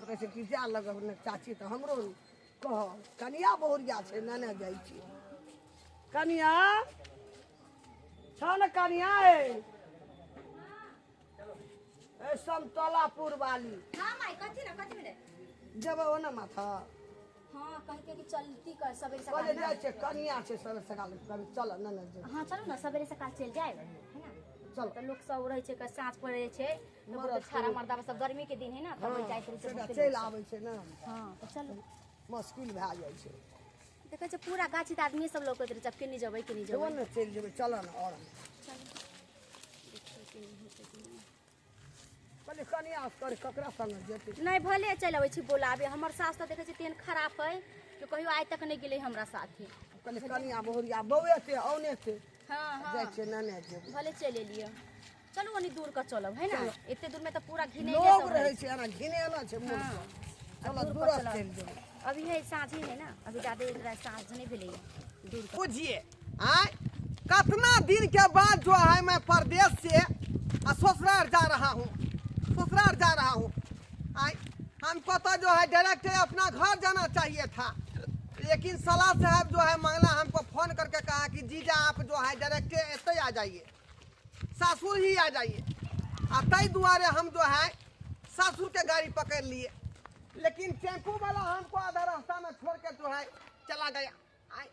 तऽ कहै छै कि जाय लगब ने चाची तऽ हमरो कह कनिया बहुरिया छै नेने जाइ छी। कनिया छौ ने कनिया ए ए समतोलापुर वाली। हाँ माई, कथी ना कथी भेलै? जेबै ओने माथा। हाँ, कहते कि चलती कर सवेरे सकाल। कहले जाइ छै कनिया छै सवेरे सकाल कभी चल नेने जेबै। हाँ चलू ना सवेरे सकाल चलि जाए है ना। चल तऽ लोक सब रहै छै साँझ पड़ै छै तऽ बहुते छाड़ा मर्दा सब गर्मी के दिन है ना तब जाइत रहै छै बहुते चलि लोक सब। आबै छै ने। हाँ तऽ चलू। मुश्किल भए जाइ छै। देखै छै पूरा गाछी तऽ आदमी सब लौकैत रहै छै, केनी जेबै केनी जेबै जेबै। ने चलि जेबै चल ने और। चलू देखियौ केनी हेतै कि नहि। कहलियै कनिया कर ककरा संग जेतै? नहि भले चलि अबै छी बोलाबे, हमर सास तऽ देखै छी तेहन खराब है कि कहियो आइ तक नहि गेलै हमरा साथे। कहलियै कनिया बहुरिया बौएते औनेते। हाँ हाँ जाइ छियै नेने जेबै। भले चलि एलियै। चलू ओनी दूर के चलब है ना, एते दूर में तऽ पूरा घिने लोग रहै छै एना घिनेना छै मोन हाँ। चल दूर दूर पर चलब। चलि जेबै। अभी है साँझे है ना, अभी ज्यादा साँझ नहीं भेलै दूर के। बुझिए आय कितना दिन के बाद जो है मैं परदेश से ससुराल जा रहा हूँ, ससुराल जा रहा हूँ। आय हमको तो जो है डायरेक्ट अपना घर जाना चाहिए था, लेकिन सलाह साहब जो है मंगला हमको फोन करके कहा कि जीजा आप जो है डायरेक्ट एते आ जाइए, सासुर ही आ जाइए। आ तई दुआरे हम जो है सासुर के गाड़ी पकड़ लिए, लेकिन टेम्पू वाला हमको आधा रास्ता में छोड़ के जो है चला गया। आय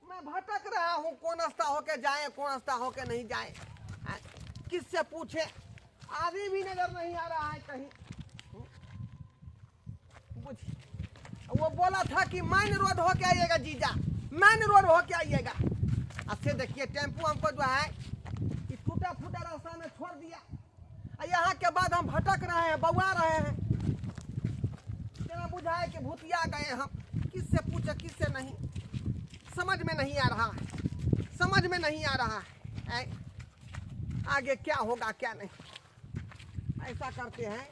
मैं भटक रहा हूँ, कौन रास्ता होके जाए कौन रास्ता होके नहीं जाए, किससे पूछे, आदमी भी नजर नहीं आ रहा है कहीं। बुझिए वो बोला था कि मेन रोड होके आइएगा जीजा, मेन रोड होके आइएगा। अच्छे देखिए टेम्पू हमको जो है कि टूटा फूटा रास्ता में छोड़ दिया। यहाँ के बाद हम भटक रहे हैं, बौआ रहे हैं, तेरा बुझाए कि भूतिया गए हम, किससे पूछे किससे नहीं, समझ में नहीं आ रहा है, समझ में नहीं आ रहा है आगे क्या होगा क्या नहीं। ऐसा करते हैं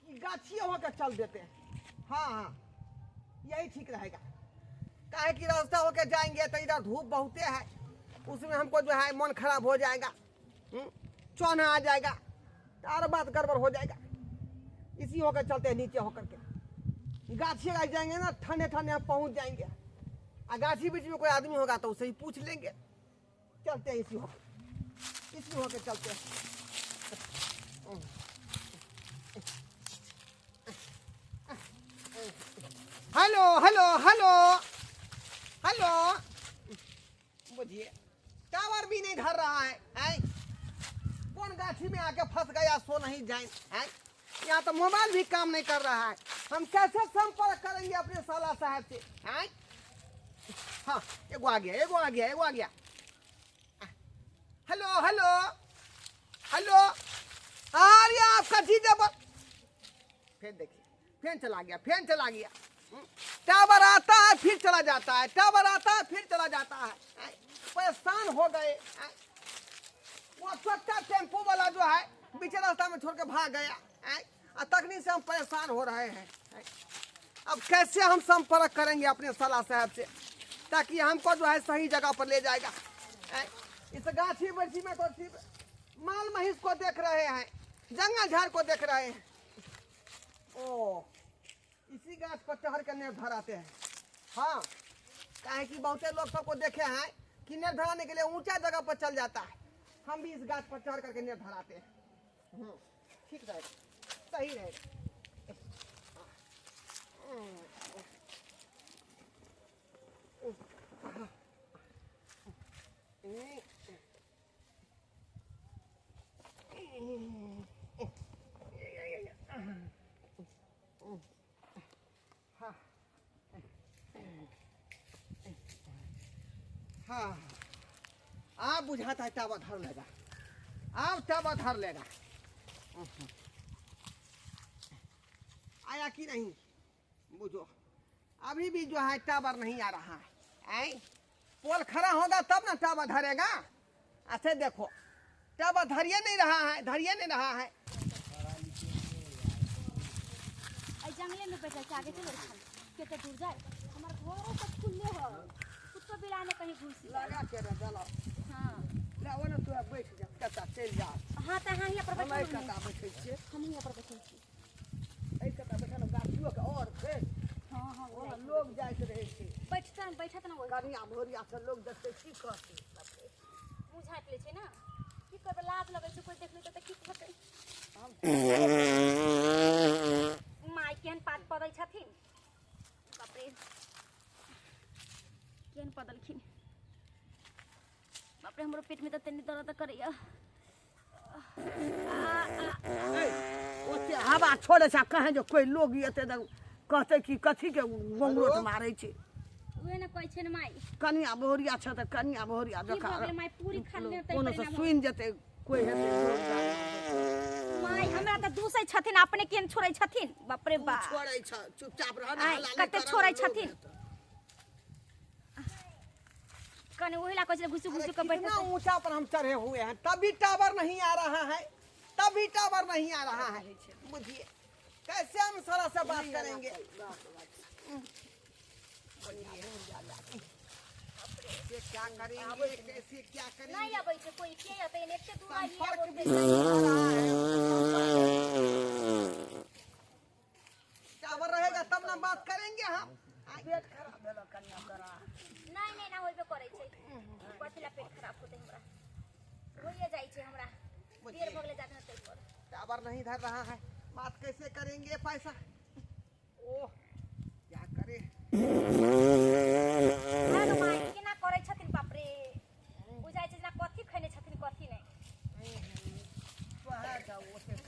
कि गाछिए होकर चल देते हैं। हाँ हाँ यही ठीक रहेगा, काहे कि रास्ता होके जाएंगे तो इधर धूप बहुते है, उसमें हमको जो है मन खराब हो जाएगा, चौना आ जाएगा, और बात गड़बड़ हो जाएगा। इसी होकर चलते हैं नीचे होकर के, गाछी आ जाएंगे ना ठंडे ठंडे हम पहुंच जाएंगे, और गाछी बीच में कोई आदमी होगा तो उसे ही पूछ लेंगे। चलते हैं इसी होकर, इसी होकर चलते हैं। हेलो हेलो हेलो हेलो, बुझिए टावर भी नहीं धर रहा है, है? कौन गाछी में आके फंस गया सो नहीं जाए, है? यहाँ तो मोबाइल भी काम नहीं कर रहा है, हम कैसे संपर्क करेंगे अपने साला साहब से, है? हाँ एगो आ गया, एगो आ गया, एगो आ गया। हेलो हेलो हेलो, अरे आपका जीजा फिर देखिए फिर चला गया, फिर चला गया। टावर आता है फिर चला जाता है, टावर आता है फिर चला जाता है, परेशान हो गए। वो छोटा टेम्पू वाला जो है बीच रास्ता में छोड़ के भाग गया, और तकनीक से हम परेशान हो रहे हैं। अब कैसे हम संपर्क करेंगे अपने साला साहब से ताकि हमको जो है सही जगह पर ले जाएगा। इस गाछी बर्छी में तो सिर्फ माल महिष को देख रहे हैं, जंगल झाड़ को देख रहे हैं। ओ इसी गाछ पर चढ़ के नेट धराते हैं। हाँ काहे कि बहुते लोग सबको देखे हैं कि नेट धराने के लिए ऊंचा जगह पर चल जाता है, हम भी इस गाछ पर चढ़ करके नेट धराते हैं। ठीक रहेगा, सही रहेगा। हाँ आप बुझाता है टावर धर लेगा, आप टावर धर लेगा। आया कि नहीं बुझो, अभी भी जो है टावर नहीं आ रहा है। आए पोल खड़ा होगा तब ना टावर धरेगा। अच्छा देखो टावर धरिए नहीं रहा है, धरिए नहीं रहा है। जंगले में बैठल छै, आगे चलो केते दूर जाए, हमर घरो सब खुले है, कुत्तो बिलाने कहीं घुस लगा के रे चलो। हां ला ओने तू बैठ जा कता चलि जा। हां त हां हिया पर हम एहि बैठल कता बैठै छियै। हम हिया पर बैठल छी। एहि कता बैठल गाछियो के और छै। हां हां ओना लोग जाइत रहै छै। बैठतन बैठत ना ओहि कनिया भोरिया से लोग देखतै की कहतै। मुँह झाँपि लै छै ना। की करबै लाज लगै छै कोइ देख लेतै तऽ की कहतै। माय केहन पात पदै छथिन बाप रे केहन पदलखिन बाप रे। हमरो पेटमे तऽ तनी दर्द करैया। ओते हवा छोड़ै छै आ कहें जे कोइ लोग एतै तऽ कहतै कि कथी के बंगरोट मारै छै। उहे ने कहै छै ने माय। कनिया बहुरिया छै तऽ कनिया बहुरिया की जकाँ भऽ गेलै माय पूरी खा लेने तै कोनो से परिणाम सुनि जेतै कोइ हेतै लोग गाली। माय हमरा तऽ दूसै छथिन अपने केहन छोड़ै छथिन बाप रे तू बाप। छोड़ै छ चुपचाप रह ने आँय, हल्ला नहि कते करऽ, छोड़ै लोग छथिन। हेतै। कने ओहि ला कहै छै घुसु अरे घुसु के कितना बैठत। ऊंचा पर हम चढ़े हुए हैं तभी टावर नहीं आ रहा है, तभी टावर नहीं आ रहा है। बुझिए कैसे हम सारा से बात करेंगे। कैसे क्या करेंगे, कैसे क्या नहीं करेंगे। अबै छै कोइ के अतै ने एते दूर आदमी संपर्क आबै भी छै। नहीं हो रहा है। टावर रहेगा तब ना बात करेंगे हम। पेट खराब भेलौ कनिया तोरा। नहीं नहीं ना होइबे करै छै। कथी ला पेट खराब होतै हमरा होइए जाइ छै हमरा। देर भऽ गेलै जात तै पर। टावर नहीं धर रहा है, बात कैसे करेंगे। पैसा ओह क्या करे। हँ गै माय केना करै छथिन बाप रे। बुझाइ छै जेना कथी खैने छथिन कथी नहि।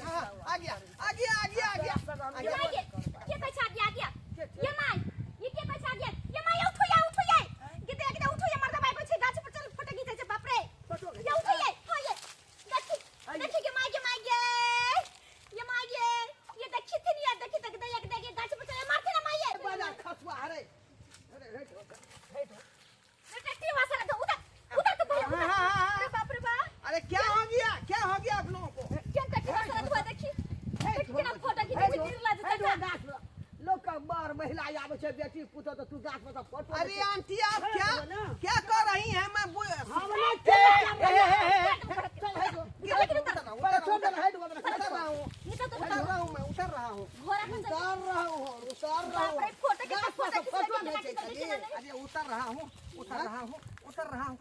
हाँ, आ गया आ गया आ गया आ गया आ ये गया। माय के कहै छै आ गया आ गया। ये my ये के कहै छै आ गया। ये my उठो या उठो या गिदे गिदे उठो या मर्दा भाई कहै छै गाछ पर चल फोटो घिचै छै बाप रे। ये उठो ये हां ये देखी देखी के my के my गे ये my गे ये देखी थी यार देखी तक दे एक दे गाछ पर चल मारथे ना my ये बड़ा खसुआ हरे अरे हेट हो हेट हो। बेटा टी वासा दो उधर उधर तो भैया हाँ, हाँ, हाँ, हाँ। अरे बाप रे बाप। अरे क्या हो गया, क्या हो गया आप लोगों को। केन कटी वासा दो देखी हेट हो केना फोटो घिचै छै गिरला हेट हो जे गाछ पर। लोग के बर महिला आबै छै बेटी पुतोह तऽ तू गाछ पर तऽ फोटो अरे आंटी आप क्या क्या कर रही हैं। मैं हम नहीं ए, ए, ए, ए, ए, चल हेट हो। उतर रहा हूँ, पहिले छोड़ दे ना, हेट हो, उतर रहा हूँ, निकल तो उतर रहा हूँ मैं, उतर रहा हूँ। घोड़ा पर चल उतार रहा हूँ उतार रहा बाप रे हूँ। फोटो के गाछ पर फोटो से फोटो खिचबै घिचै छली। अरे उतर रहा हूँ, उतर रहा हूँ, उतर रहा हूँ,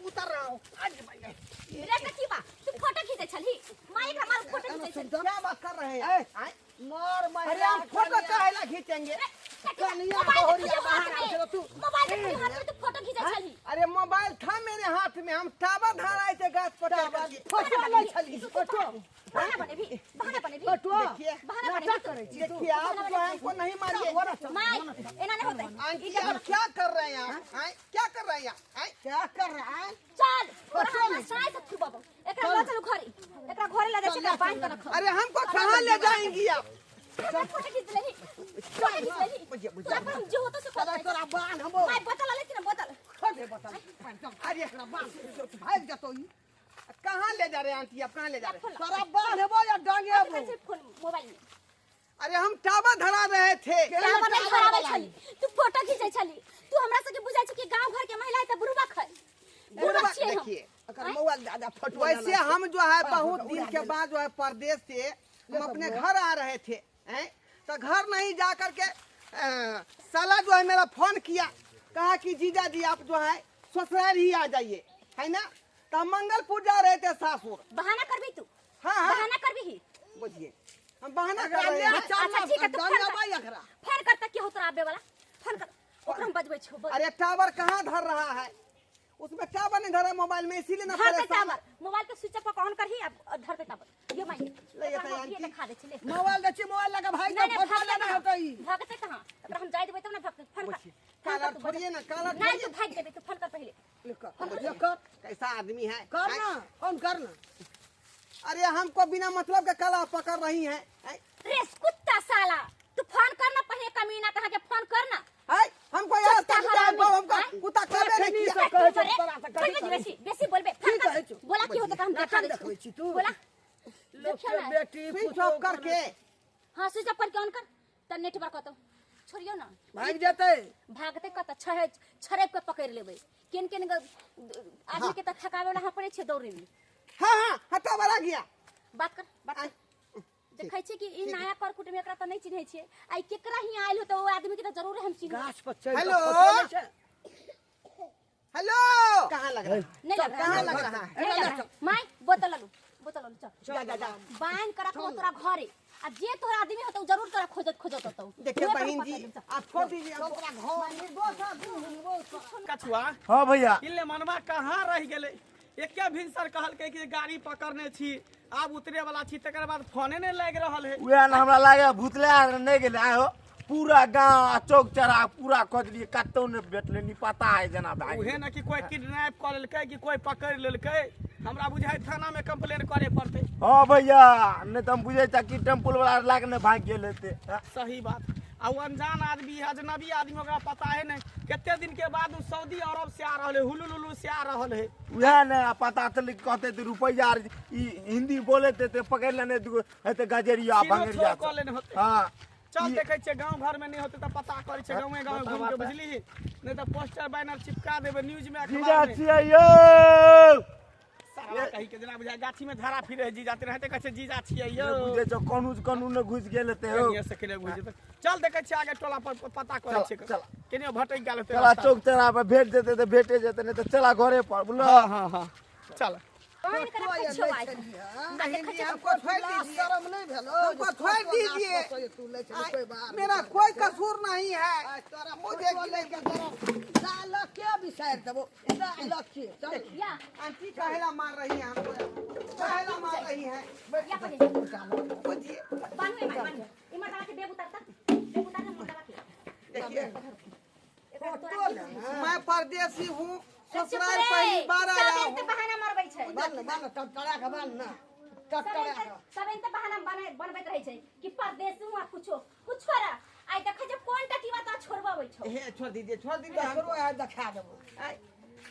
उतर रहा हूँ। आज भाई रे कथी बा तू फोटो खिचै छलही माय एकरा मार फोटो खिचै छली। क्या बात कर रहे हैं। ए, आए? मर अरे महिला हम फोटो काहे ला खींचेंगे। कनिया मोबाइल बहुरिया देखियो बाहर हाथ आबै छै में तऽ तू मोबाइल देखियो हाथ में तू फोटो खिचै छलही। अरे मोबाइल था मेरे हाथ में, हम टावर धर आए थे गाछ पर चढ़ करके। फोटो लै छली फोटो बहाना बनेबही बहाना बनेबही फोटो देखिए बहाना नाटक बनेबही करै छी तू। देखिए आप जो है हमको नहीं मारिए। माय एना नहि होतै। आंटी आप क्या कर रहे हैं आप आए? क्या कर रहे हैं आप आए? क्या कर रहा है। चल तोरा हमरा साँझ से थुबब एकरा लऽ चलू घरे एकरा घरे लऽ जाइ छै एकरा बान्हि कऽ रखब। अरे हमको कहाँ ले जाएंगी आप। हमरा फोटो खींच लेही फोटो खींच लेही बुझिए, बुझिए। तोरा पर हम जे होतो से तोरा करबै। तोरा बान्ह हमो माय बोतल ले ना बोतल छोड़ दे बोतल अरे एकरा बान्ह भागि जेतौ ई। कहाँ ले जा रहे हैं आंटी आप, कहाँ ले जा रहे हैं। तोरा बान्ह हेबो या डांगेबो। छै फोन मोबाइल में। अरे हम टावर धरा रहे थे। टावर नहीं धराबै छली तू फोटो खींचै छली। तू हमरा सबके बुझाइ छै कि गांव घर के महिला है त बुढ़बा खै बुढ़बा छियै हम। देखिए एकर मोबाइल दादा फोटो वैसे हम जो है बहुत दिन के बाद जो है परदेश से हम अपने घर आ रहे थे हैं तो घर नहीं जा करके साला जो है मेरा फोन किया, कहा कि जीजा जी आप जो है ससुराल ही आ जाइए है ना। तो हम मंगलपुर जा रहे थे सासुर। बहाना करबी तू। हाँ हाँ बहाना करबी ही बुझिए हम बहाना कर रहे हैं। अच्छा ठीक है तू फोन कर। एकरा फोन कर त की हो तोरा आबे वाला फोन कर ओकरा हम बजबै छौ। अरे टावर कहाँ धर रहा है, उसमें टावर नहीं धरा मोबाइल में इसीलिए ना धरते परेशान। टावर मोबाइल के स्विच ऑफ ऑन करही अब धरते टावर ये माई ले एकरा जेतै हम अभिये आंटी। देखा दै छी ले। मोबाइल दै छी मोबाइल लगा भागि नहीं नहीं फोटो भागते लेना कहाँ होतै ई। भागते कहाँ एकरा हम जाय देबै तब ना भागते। फोन कर बुझिए, फोन कर कालर तू छोड़िए ना, कालर नहीं छोड़िए। तू भाग जेबे तू फोन कर पहले। ले कर ले कर कैसा आदमी है कर हैं? ना फोन कर ना। अरे हमको बिना मतलब के कला पकड़ रही है हैं? रे कुत्ता साला तू फोन कर ना पहले कमीना कहाँ के फोन कर ना। हैं? हमको यार कुत्ता तक जाए हरामी, बाप हमको हैं? कुत्ता कबे नहीं नहीं किया। सब कहै छै तोरा से कथी बेसी करै बेसी बेसी बोलबे फोन की कर कहै छौ? बोला की होतै हम देखा नाटक दै देखबै छी छी तू। बोला लोक देखियौ के ने। बेटी स्विच पुतोह ऑफ करके। हाँ स्विच ऑफ करके ऑन कर त नेटवर्क होतो। छोड़ियो ना। भागि जेतै। भागते कत छहे छड़ेप के पकड़ लेबै। केन केन आदमी के त थकावे वाला पड़े छै दौड़े में। हाँ हाँ हटा वाला गया। बात कर बात कर। देखै छी कि ई नया कर कुटुम एकरा त नहीं चिन्है छियै। आई केकरा ही आयल हो त ओ आदमी के त जरूर हम चिन्हबै। गाछ पर चढ़ि हेलो। हेलो कहाँ लग रहा है? नहीं लग रहा कहाँ लग रहा है? नहीं लग रहा है। माय बोतल ललू बोतल ललू चल। जा जा जा बांध कर रखबो तोरा घरे आ जे तोरा आदमी होतौ जरूर तोरा खोजत खोजत होतौ। देखिए बहन जी आप छोड़ दीजिए हमको। कछुआ। हाँ भैया। इल्ले मनवा कहाँ रह गेलै? एके भिनसर कहलकै कि गाड़ी पकड़ने छी आब उतरे वाला छी, तकर बाद फोने नहीं लागि रहल है। उएह ने हमरा लागे भूतले नहीं गेलै। आहो पूरा गाँव आ चौक चौराहा पूरा खोजलियै कतौ नहि भेटलै, नहीं पता है जेना भाई। उहे ने कि कोई किडनैप कऽ लेलकै कि कोई पकड़ लेलकै, हमरा बुझाइ थाना में कंप्लेन करे पड़तै। हाँ भैया नहीं तो हम बुझै छा कि टेम्पू वाला लाग ने भागि गेल हेतै। सही बात। आ ओ अनजान आदमी है, अजनबी आदमी, ओकरा पता है नहीं कते दिन के बाद उ सऊदी अरब से आ रहल है, हुलुलुलु से आ रहल है। उएह ने आ पता चललै कहतै तऽ रुपैआ ई हिंदी बोलैत हेतै पकड़ि लेने दूगो हेतै गजेरिया भंगेरिया। कऽ लेने होतै। हाँ चल देखै छियै गाँव घर में नहीं होते तऽ पता करै छियै गाँवे गाँव घूम के, बुझली? नहीं तऽ पोस्टर बैनर चिपका देबै न्यूज में जीजा अखबार में। छियै यौ। साला कही के जेना बुझाय गाछी में झाड़ा फिरे जीजा ते रहते कहै छै जीजा छियै यौ। बुझै छौ कनु कनु ने घुसि गेल हेतै हौ। कनिये से केने घुसि जेतै। चल देखै छियै आगे टोला पर पता करै छियै। चल। केने भटकि गेल हेतै। चला चौक चौराहा पर भेट जेतै तऽ भेटे जेतै, नहीं तऽ चला घरे पर बुझलौ। हाँ हाँ हाँ चल। बांध कर रखै छौ आइ। बहन जी हमको छोड़ दीजिए। शर्म नहीं भेलो हमको छोड़ दीजिए। तू ले चल कोई बात मेरा कोई कसूर नहीं है। मुझे लेके जरा साला के बिसार देबो साला के चल। या आंटी काहेला मार रही है हमको, काहेला मार रही है? या पहिले बुझिए बान्हू ए माय बान्हू। ई मर्दावा के बेग उतार त बेग उतार मर्दावा के। देखिए एकरा तोरा की मैं परदेसी हूँ, ससुराल चुप रे, पहली बार आया सब हूँ। एते बहाना मरबै छै। बान्ह बान्ह टटरा के बान्ह ना टटरा के। सब एते बहाना बनबैत रहै छै कि परदेसी हूँ आ कुछो कुछो रे। आइ देखै छै कोन टटीवा तोरा छोड़बाबै छौ। हे छोड़ दीजिए छोड़ दीजिए हमरो आइ देखा देबो।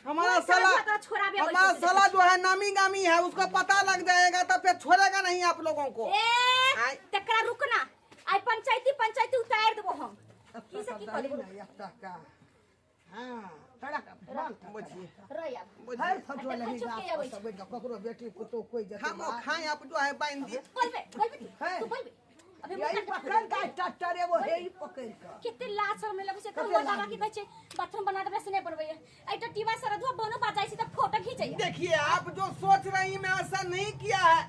हमारा कोन साला तोरा छोड़ाबे अबै हमारा छौ? साला जो है नामी गामी है, उसको पता लग जाएगा तो फिर छोड़ेगा नहीं आप लोगों को। ए तकरा रुकना आइ पंचायती पंचायती उतार देबो हम। की से की कर देबो? हां टड़ा बान्ह बुझिए रे आब है फटो लगी गाछ पर बैठ ककरो बेटी पुतोह कोई जेतै हम खाए आप जो है बांध दिए। बोलबे बोलबे तू बोलबे अभी यही पकड़ के टट्टर एगो हे ई पकड़ के केते लाज शरम नहीं लगै छै। तोर मर्दावा की कहै छै बाथरूम बना देबला से नहीं बनबैया। एटा टीवा सरधुआ बनो बा जाइ छै त फोटो खींचैया। देखिए आप जो सोच रही हैं मैं ऐसा नहीं किया है।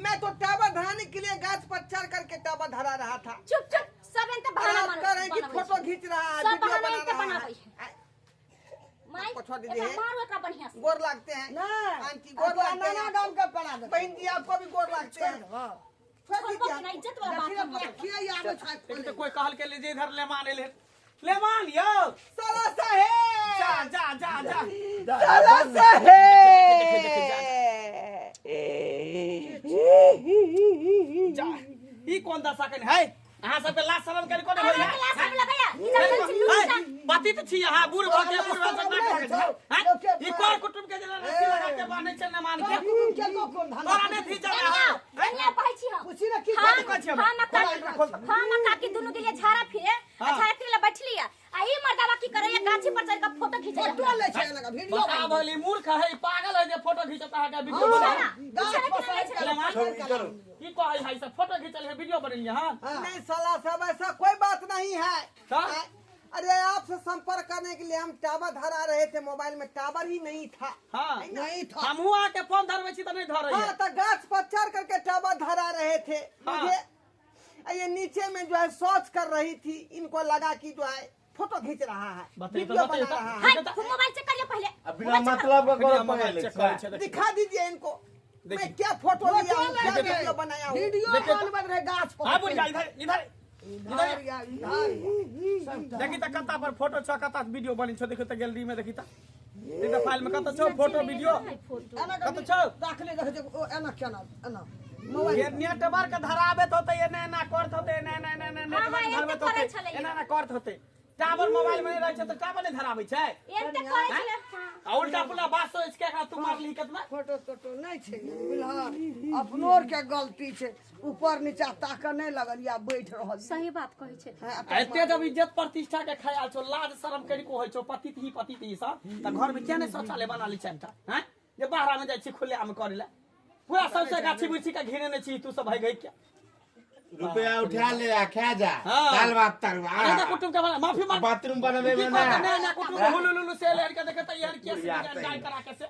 मैं तो टावर धराने के लिए गाछ पर चढ़ करके टावर धरा रहा था। चुप चुप सब एते बहाना आप कह रहे हैं कि फोटो खींच रहा है, सब वीडियो बहाना बना एते रहा बनाबै है। है। माय आपको छोड़ दीजिए। एकरा मारू एकरा बढ़िया से। गोर लगते हैं ना आंटी, गोर लगते हैं। नाना गाम के पड़ा दे बहन जी आपको भी गोर लगते हैं। हां छोड़ छोड़बो दीजिए कि नहीं इज्जत वाला बात हम करबै। देखिए आबै छै देखिए तो कोई कहल के ले जे इधर लेमान एले लेमान यौ साला साहेब जा जा जा जा साला साहेब जा। ई कोन दशा कन है? अहाँ सबके लाज शरम करी कोन होइया? अहाँके लाज शरम लगैया? ई जंगल छी, लूट जा। पति त छी अहाँ बूढ़ भऽ के बूढ़ भऽ के नाटक करै छी, हैं? ई कोन कुटुम के जेना रस्सी लगा के बान्है छै ने मान के? कुटुम के को कोन धंधा? तोरा नहि थी जा एनिया एनिया कहै छी हम। पूछी ना की हम कहै छी हम? हम हम काकी दुनू गेलियै झाड़ा फिरे आ झाड़ा फिरे ला बैठलियै आ ई मर्दावा की करैया गाछी पर चढ़ि के फोटो खींचैया। फोटो लै छै लगा वीडियो बता भली मूर्ख है पागल है जे फोटो खींचता है के वीडियो बना। गाछ पर चढ़ के की कहै है सब फोटो खींचल है वीडियो बनेलियै हां? नहीं साला साहब ऐसा कोई बात नहीं है। अरे आपसे संपर्क करने के लिए हम टावर धरा रहे थे, मोबाइल में टावर ही नहीं था। हाँ नहीं था। हमहू आके फोन धरबै छी त नहीं धरै। हाँ तो गाछ पर चढ़ करके टावर धरा रहे थे। मुझे ये नीचे में जो है शौच कर रही थी, इनको लगा कि जो है फोटो खींच रहा है, वीडियो बना रहा है। मोबाइल चेक करियो पहले। बिना मतलब का करो पहले। दिखा दीजिए इनको मैं क्या फोटो लिया हूँ, क्या वीडियो बनाया हूँ। वीडियो बनबैत रहे गाछ पर। हां बुढ़िया इधर इधर इधर इधर देखी त कत्ता पर फोटो छ कत्ता वीडियो बनी छ। देखो त गैलरी में देखी त देखी त फाइल में कत्ता छ फोटो वीडियो कत्ता छ राखले रख दे। ओ एना केना एना ये नेटवर्क धराबे त होते एना एना करत होते एना एना एना नेटवर्क धरबे त होते एना एना करत होते। टावर मोबाइल में रहै छै त टावर नै धराबै छै। एम त करै छलै। आ उल्टा पुल्टा बात सोच के एकरा तू मारली केतना? फोटो तोटो नहि छै बुझल, अपनो आर के गलती छै, ऊपर नीचा ताकऽ नहि लगल या बैठ रहल। सही बात कहै छै। एते जब इज्जत प्रतिष्ठा के ख्याल छौ, लाज शरम कनिको होइ छौ, पतित ही पतित ही सब, त घर में किया नहि शौचालय बना लै छै एकटा? हैं जे बाहरा में जाइ छी खुले आम करे ला, पूरा सबसे गाछी बिरछी के घेने छी तू सब भाई गई क्या? रुपया उठा ले आ खा जा। हाँ। दाल भात तरुआ। अरे ना कुटुम के माफी मांग। बाथरूम बनबे में की ना। कहत ना ना कुटुम हुलु लुलु से लड़ के देखत यार के से बुढ़िया जान तै। जाय करा के से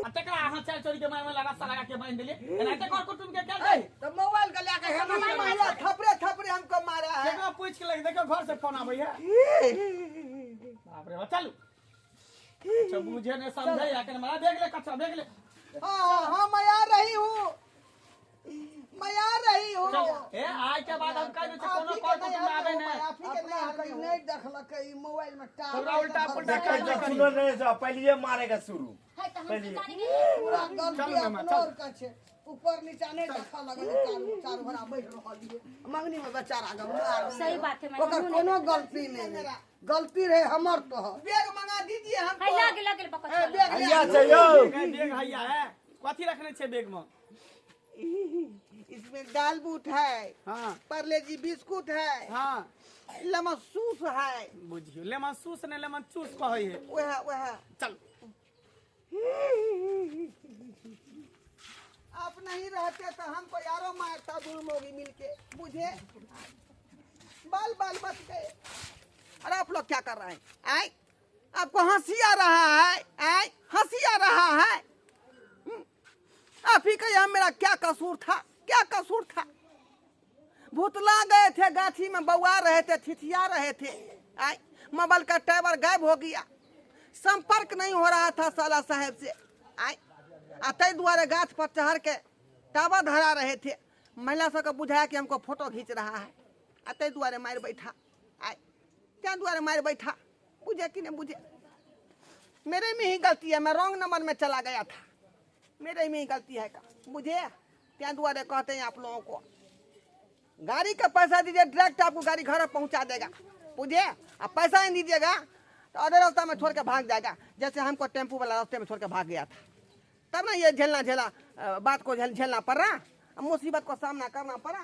आ तकरा अहाँ चार चोरी के माय में लगा सा लगा के बांध देलिए, एनाहिते कर कुटुम के क्या जाय? तऽ मोबाइल के लए के हेना मारा थपड़े थपड़े हमको मारा है। केकरा पूछ के लग देखो घर से फोन आबै है। बाप रे चलू। अच्छा बुझे ने समझे या के मारा देख ले कच्चा देख ले। हाँ हाँ मैं आ रही हूँ, मैं आ रही हूँ। चल ए आज के बाद हम कहि दै कोनो कर कुटुम आबै ने। आप ही के अपना नहीं कहीं नहीं देखलकै ई मोबाइल में टावर। तोरा उल्टा पुल्टा देखै छ सुनो नहीं छ, पहलिए मारे के शुरू। है त हम की जानी पूरा गलती चल मामा, अपनो चल। आर के छै, ऊपर नीचा नहीं देखऽ लगल, चारू चारू भरा बैठ रहल ये मंगनी में बेचारा के मार। सही बात है माय, ओकर हमहूँ कोनो गलती नहीं रहे, गलती रहे हमर तोहर। बैग मंगा दीजिए हमको। है लग लगल बकच। ए, बैग ले हैया छै यौ। बैग हैया है, कथी रखने छै बैग में? इसमें दाल बूट है, हाँ परले जी बिस्कुट है, हाँ लेमन सूस है। बुझियो लेमन सूस ने लेमन चूस कहै है। वह वह चल आप नहीं रहते तो हमको यारो मारता दूर मोगी मिलके, मुझे बाल बाल बच गए। अरे आप लोग क्या कर रहे हैं? आए आपको हंसी आ रहा है? आए हंसी आ रहा है? आप ही कहिए मेरा क्या कसूर था, क्या कसूर था? भूतला गए थे, गाछी में बौआ रहे थे, थिथिया रहे थे। आए मोबाइल का टावर गायब हो गया, संपर्क नहीं हो रहा था साला साहब से। आए आ तै दुआरे गाछ पर चढ़ के टावर धरा रहे थे। महिला सबके बुझाया कि हमको फोटो खींच रहा है, आ तै दुआरे मारि बैठा। आए क्या दुआरे मारि बैठा, बुझे कि नहीं बुझे? मेरे में ही गलती है, मैं रॉन्ग नंबर में चला गया था, मेरे में ही गलती है का बुझे? त्या दुआरे कहते हैं आप लोगों को गाड़ी का पैसा दीजिए, डायरेक्ट आपको गाड़ी घर पहुंचा देगा बुझे। आप पैसा नहीं दीजिएगा तो अधे रास्ता में छोड़ के भाग जाएगा, जैसे हमको टेम्पू वाला रास्ते में छोड़ के भाग गया था। तब ना ये झेलना झेला बात को झेलना पड़ा, मुसीबत को सामना करना पड़ा।